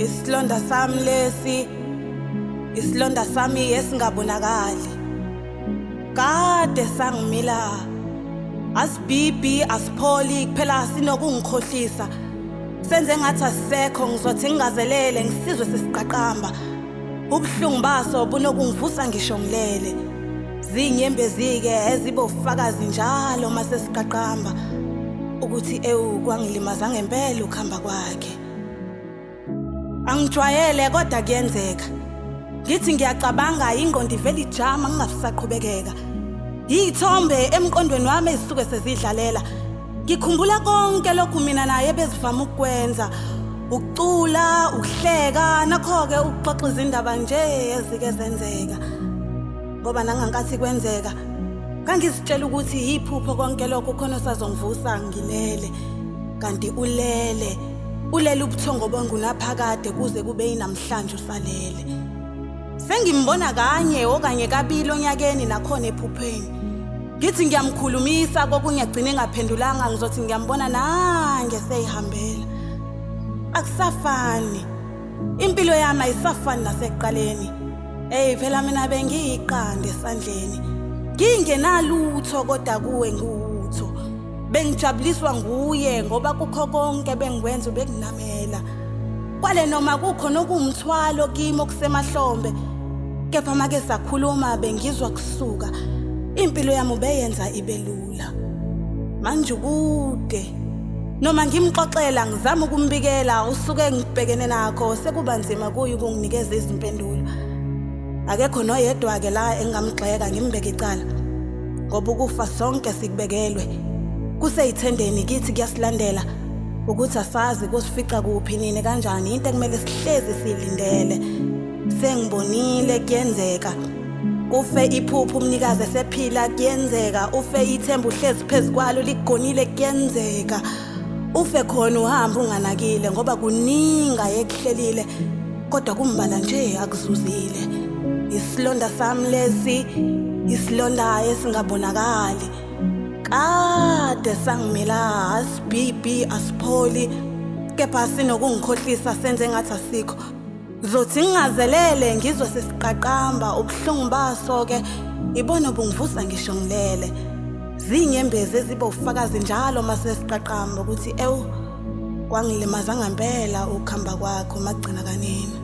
Isilonda sami lesi, isilonda sami esingabonakali. Kade sangimila. Asibhibhi, asipholi, kuphela sinokungikhohlisa. Senze ngathi asisekho ngizothi ngingazelele ngisizwe sesiqaqamba. Ubuhlungu baso bunokungivusa ngisho ngilele. Zinyembezi-ke ezibofakazi njalo uma sesiqaqamba ukuthi ewu kwangilimaza ngempela ukuhamba kwakhe. Angijwayele kodwa kuyenzeka. Ngithi ngiyacabanga ingqondo ivele ijama ngingasaqhubekeka. Yiy'thombe emqondweni wami ezisuke sezidlalela. Ngikhumbula konke lokhu mina naye bezivama ukukwenza. Ukucula, ukuhleka, nakho-ke ukuxoxa izindaba nje ezike zenzeka. Ngoba nangankathi kwenzeka, ngangizitshela ukuthi yiphupho konke lokho khona osazongivusa ngilele. Kanti ulele, ulele ubuthongo bongunaphakade kuze kube yinamhlanje usalele. Sengimbona kanye okanye kabili onyakeni nakhona ephupheni. Ngithi ngiyamkhulumisa kokunye agcine engaphendulanga ngizothi ngiyambona nange seyihambela. Akusafani. Impilo yami ayisafani nasekuqaleni. Hey phela mina bengiyiqanda esandleni. Ngingenalutho kodwa kuwe ngiwutho. Bengijabuliswa nguye ngoba kukho konke bengikwenza ubekunamela. Kwale noma kukho nokuwumthwalo kimi okusemahlombe. Kepha make sakhuluma bengizwa kusuka. Impilo yami ubeyenza ibe lula. Manje ukude. Noma ngimxoxela ngizama ukumbikela usuke ngibhekene nakho sekuba nzima kuye ukunginikeza izimpendulo. Akekho noyedwa-ke la engingamgxeka ngimbeke icala. Ngoba ukufa sonke sikubekelwe. Kuseyithendeni kithi kuyasilandela ukuthi asazi kusifica kuphi nini kanjani into ekumele sihlezi siyilindele. Sengibonile kuyenzeka. Ufe iphupho umnikazi esephila kuyenzeka, ufe ithemba uhlezi phezu kwalo likugonile kuyenzeka. Ufe khona uhamba unganakile ngoba kuningi ayekuhlelile kodwa kumbala nje akuzuzile. Isilonda sami lesi, isilonda esingabonakali. Kade sangimila asibhibhi asipholi kepha sinokungikhohlisa senze ngathi asikho. Ngizothi ngingazelele ngizwe sesiqaqamba ubuhlungu baso-ke ibona obungivusa ngisho ngilele. Zinyembezi eziba ufakazi njalo uma sesiqaqamba ukuthi ewu kwangilimaza ngempela ukuhamba kwakho magcina kanini.